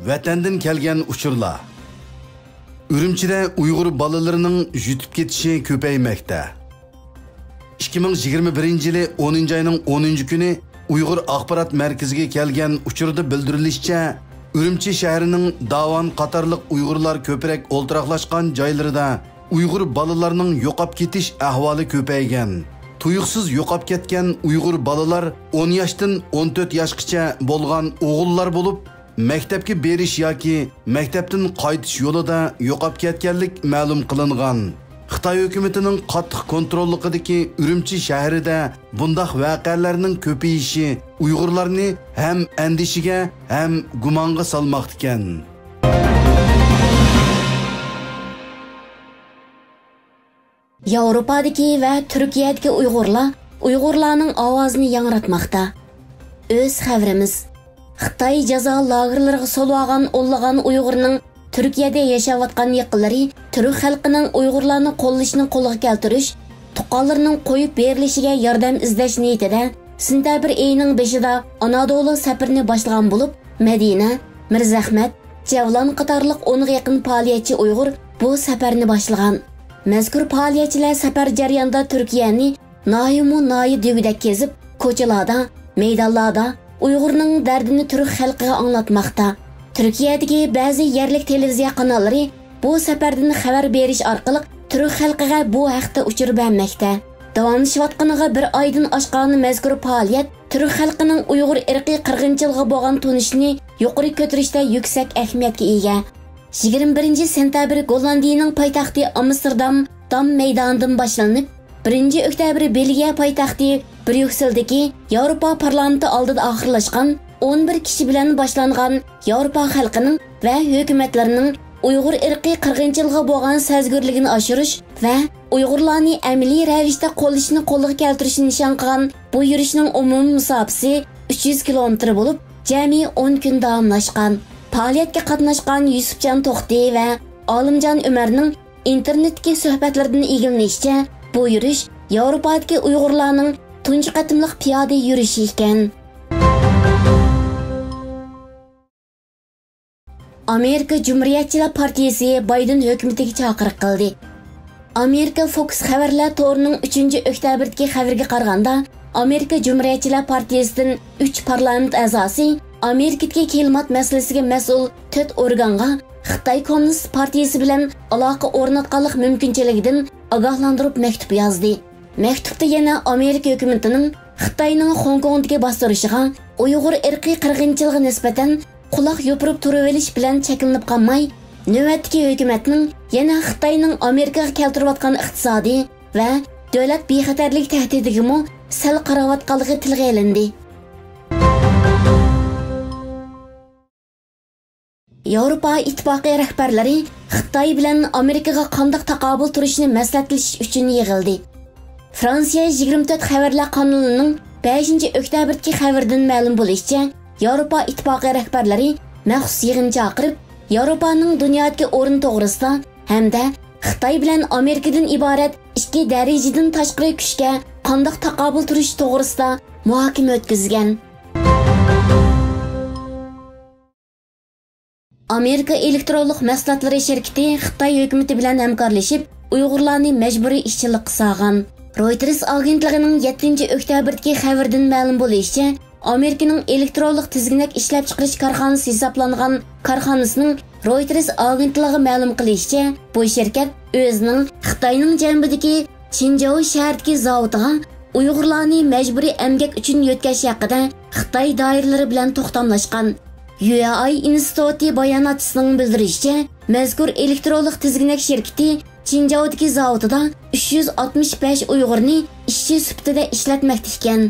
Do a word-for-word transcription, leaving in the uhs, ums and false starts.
ۋەتەندىن كەلگەن ئۇچۇرلار. ئۈرۈمچىدە ئۇيغۇر بالىلىرىنىڭ يۈتۈپ كېتىشى كۆپەيمەكتە. ئىككى مىڭ يىگىرمە بىرىنچى يىلى ئونىنچى ئاينىڭ ئونىنچى كۈنى ئۇيغۇر ئاخبارات مەركىزىگە كەلگەن ئۇچۇردا بىلدۈرۈلۈشىچە، ئۈرۈمچى شەھىرىنىڭ داۋان قاتارلىق ئۇيغۇرلار كۆپرەك ئولتۇراقلاشقان جايلىرىدا ئۇيغۇر بالىلارنىڭ يوقاپ كېتىش ئەھۋالى كۆپەيگەن. تۇيۇقسىز يوقاپ كەتكەن ئۇيغۇر بالىلار ئون ياشتىن ئون تۆت ياشقىچە بولغان ئوغۇللار بولۇپ، مەكتەپكە بېرىش ياكى مەكتەپتىن قايتىش يولىدا يوقاپ كەتكەنلىك مەلۇم قىلىنغان. خىتاي ھۆكۈمىتىنىڭ قاتتىق كونتروللۇقىدىكى ئۈرۈمچى شەھىرىدە بۇنداق ۋەقەلەرنىڭ كۆپىيىشى ئۇيغۇرلارنى ھەم ئەندىشىگە، ھەم گۇمانغا سالماقتىكەن. ياۋروپادىكى ۋە تۈركىيەدىكى ئۇيغۇرلار ئۇيغۇرلارنىڭ ئاۋازىنى ياڭراتماقتا. ئۆز خەۋىرىمىز. خىتاي جازا لاگېرلىرىغا سولىۋالغان ئونلىغان ئۇيغۇرنىڭ تۈركىيەدە ياشاۋاتقان يېقىنلىرى تۈرك خەلقىنىڭ ئۇيغۇرلارنى قوللىشىنى قولغا كەلتۈرۈش، تۇغقانلىرىنىڭ قويۇپ بېرىلىشىگە ياردەم ئىزدەش نىيىتىدە سېنتەبىر ئېيىنىڭ بېشىدا ئانادولۇ سەپىرىنى باشلىغان بولۇپ، مەدىنە، مىرزەخمەت، جەۋلان قاتارلىق ئونغا يېقىن پائالىيەتچى ئۇيغۇر بۇ سەپەرنى باشلىغان. مەزكۇر پائالىيەتچىلەر سەپەر جەريانىدا تۈركىيەنى ناھىيىمۇ ناھىيە دېگۈدەك كېزىپ، كوچىلاردا، مەيدانلاردا ئۇيغۇرنىڭ دەردىنى تۈرك خەلقىگە ئاڭلاتماقتا. تۈركىيەدىكى بەزى يەرلىك تېلېۋىزىيە قاناللىرى بۇ سەپەردىن خەۋەر بېرىش ئارقىلىق تۈرك خەلقىگە بۇ ھەقتە ئۇچۇر بەرمەكتە. داۋاملىشىۋاتقىنىغا بىر ئايدىن ئاشقان مەزكۇر پائالىيەت تۈرك خەلقىنىڭ ئۇيغۇر ئىرقىي قىرغىنچىلىقى بولغان تونۇشىنى يۇقىرى كۆتۈرۈشتە يۈكسەك ئەھمىيەتكە ئىگە. يىگىرمە بىرىنچى سېنتەبىر گوللاندىيىنىڭ پايتەختى ئامستېردام دام مەيدانىدىن باشلىنىپ، بىرىنچى ئۆكتەبىر بېلگىيە پايتەختى بريۇكسېلدىكى ياۋروپا پارلامېنتى ئالدىدا ئاخىرلاشقان ئون بىر كىشى بىلەن باشلانغان ياۋروپا خەلقىنىڭ ۋە ھۆكۈمەتلىرىنىڭ ئۇيغۇر ئىرقىي قىرغىنچىلىقىغا بولغان سەزگۈرلۈكىنى ئاشۇرۇش ۋە ئۇيغۇرلارنى ئەمەلىي رەۋىشتە قوللىشىنى قولغا كەلتۈرۈشنى نىشان قىلغان بۇ يۈرۈشنىڭ ئومۇمىي مۇساپىسى ئۈچ يۈز كىلومېتىر بولۇپ، جەمئىي ئون كۈن داۋاملاشقان. پائالىيەتكە قاتناشقان يۈسۈپجان توختى ۋە ئالىمجان ئۆمەرنىڭ ئىنتېرنېتتىكى سۆھبەتلىرىدىن ئىگىلىنىشىچە، بۇ يۈرۈش ياۋروپادىكى ئۇيغۇرلارنىڭ تۇنجى قېتىملىق پىيادە يۈرۈشى ئىكەن. ئامېرىكا جۇمھۇرىيەتچىلەر پارتىيىسى بايدېن ھۆكۈمىتىگە چاقىرىق قىلدى. ئامېرىكا فوكس خەۋەرلەر تورىنىڭ ئۈچىنچى ئۆكتەبىردىكى خەۋىرىگە قارىغاندا، ئامېرىكا جۇمھۇرىيەتچىلەر پارتىيىسىدىن ئۈچ پارلامېنت ئەزاسى ئامېرىكىدىكى كىلىمات مەسىلىسىگە مەسئۇل تۆت ئورگانغا خىتاي كوممۇنىست پارتىيىسى بىلەن ئالاقە ئورناتقانلىق مۇمكىنچىلىكىدىن ئاگاھلاندۇرۇپ مەكتۇپ يازدى. مەكتۇپتا يەنە ئامېرىكا ھۆكۈمىتىنىڭ خىتاينىڭ خوڭكوڭدىكى باستۇرۇشىغا، ئۇيغۇر ئىرقىي قىرغىنچىلىقىغا نىسبەتەن قۇلاق يوپۇرۇپ تۇرۇۋېلىش بىلەن چەكلىنىپ قالماي، نۆۋەتتىكى ھۆكۈمەتنىڭ يەنە خىتاينىڭ ئامېرىكىغا كەلتۈرۈۋاتقان ئىقتىسادىي ۋە دۆلەت بىخەتەرلىكى تەھدىتىگىمۇ سەل قاراۋاتقانلىقى تىلغا ئېلىندى. ياۋروپا ئىتتىپاقى رەھبەرلىرى خىتاي بىلەن ئامېرىكىغا قانداق تاقابىل تۇرۇشنى مەسلىھەتلىشىش ئۈچۈن يىغىلدى. فرانسىيە يىگىرمە تۆت خەۋەرلەر قانىلىنىڭ بەشىنچى ئۆكتەبىردىكى خەۋىرىدىن مەلۇم بولۇشىچە، ياۋروپا ئىتتىپاقى رەھبەرلىرى مەخسۇس يىغىن چاقىرىپ، ياۋروپانىڭ دۇنيادىكى ئورنى توغرىسىدا ھەمدە خىتاي بىلەن ئامېرىكىدىن ئىبارەت ئىككى دەرىجىدىن تاشقىرى كۈچكە قانداق تاقابىل تۇرۇش توغرىسىدا مۇھاكىمە ئۆتكۈزگەن. ئامېرىكا ئېلېكترونلۇق مەھسۇلاتلىرى شىركىتى خىتاي ھۆكۈمىتى بىلەن ھەمكارلىشىپ، ئۇيغۇرلارنى مەجبۇرىي ئىشچىلىققا سالغان. رويتېرس ئاگېنتلىقىنىڭ يەتتىنچى ئۆكتەبىردىكى خەۋىرىدىن مەلۇم بولۇشىچە، ئامېرىكىنىڭ ئېلېكترونلۇق تىزگىنەك ئىشلەپچىقىرىش كارخانىسى ھېسابلانغان كارخانىسىنىڭ رويتېرس ئاگېنتلىقىغا مەلۇم قىلىشىچە، بۇ شىركەت ئۆزىنىڭ خىتاينىڭ جەنۇبىدىكى چىنجاۋ شەھىرىدىكى زاۋۇتىغا ئۇيغۇرلارنى مەجبۇرىي ئەمگەك ئۈچۈن يۆتكەش ھەققىدە خىتاي دائىرىلىرى بىلەن توختاملاشقان. يۈئەئاي ئىنستىتۇتى باياناتچىسىنىڭ بىلدۈرۈشىچە، مەزكۇر ئېلېكترونلۇق تىزگىنەك شىركىتى چىنجاۋدىكى زاۋۇتىدا ئۈچ يۈز ئاتمىش بەش ئۇيغۇرنى ئىشچى سۈپىتىدە ئىشلەتمەكتە ئىكەن.